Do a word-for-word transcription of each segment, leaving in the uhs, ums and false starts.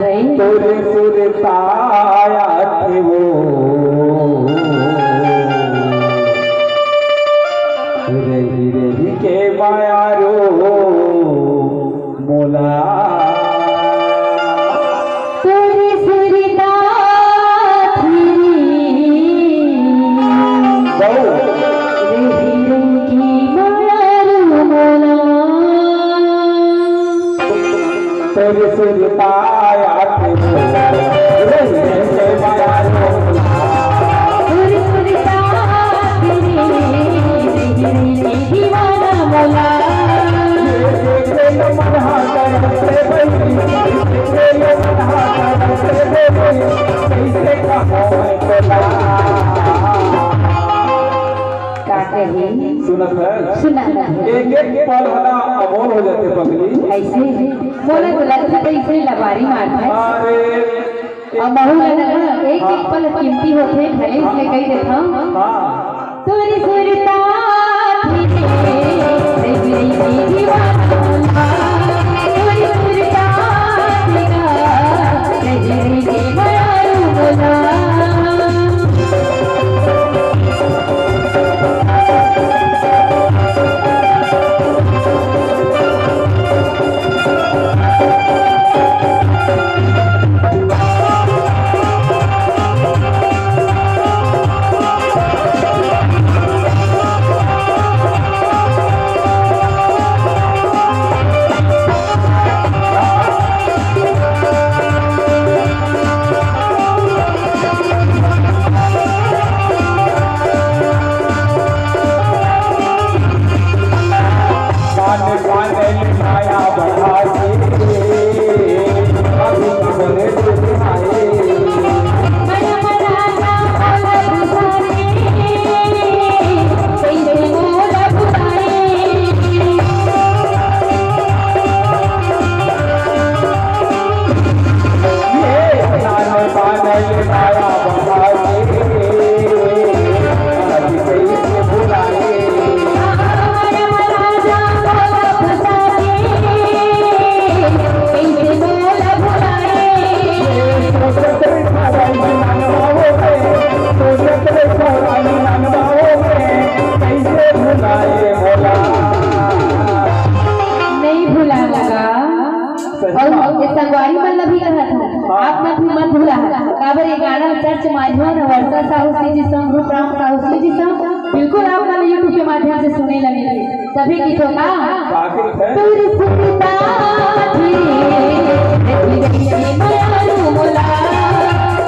तोरे सुरता आथे वो, रहि रहि के माया रो मोला। तोरे सुरता आथे रे, गौ। रहि रहि के माया रो मोला। तोरे सुरता आथे वो, रहि रहि के माया रो मोला। तोरे सुरता आथे रे, रहि रहि के दीवाना मोला। ये देखे मन हा तरफ से बही, ये देखे मन हा तरफ से बही, कैसे कहूँ मैं तोला। का कही? सुनत है? सुनत है। एक एक पल हला अमोल हो जाथे पगली। ऐसे मोला तो लगथे तइसे लबारी मारथे। अरे। अउ महू ला ना एक एक पल कीमती होथे, भले इसलिए कही देथंव। हाँ। तोरे सुरता आथे रे, रहि रहि के दीवाना मोला। तोरे सुरता आथे रे, रहि रहि के माया रो मोला। नहीं भुलाय गा। अउ ए संगवारी मन ला भी कहत हंव, आप मन भी मत भुलाहा। काबर ये गाना ल search मारिहो ना, वर्षा Sahu CG song, Rooparam Sahu CG song, बिल्कुल आप मन YouTube के माध्यम से सुने ला मिलही। तभी गीत होगा। तोर सुरता आथे रे, रहि रहि के माया रो मोला।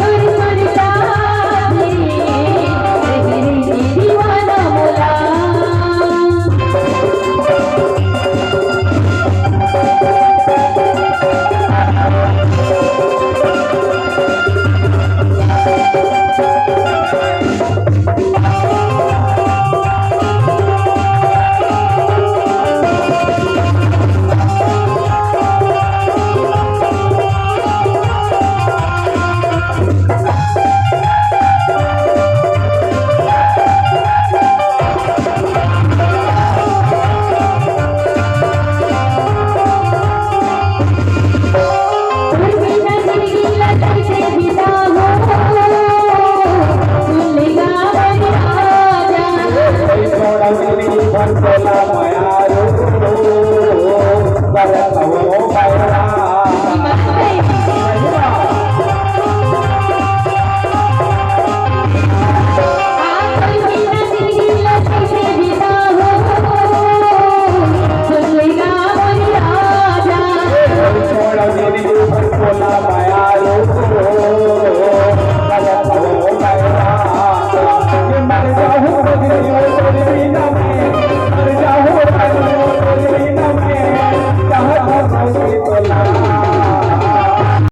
तोर सुरता आथे रे, रहि रहि के दीवाना मोला।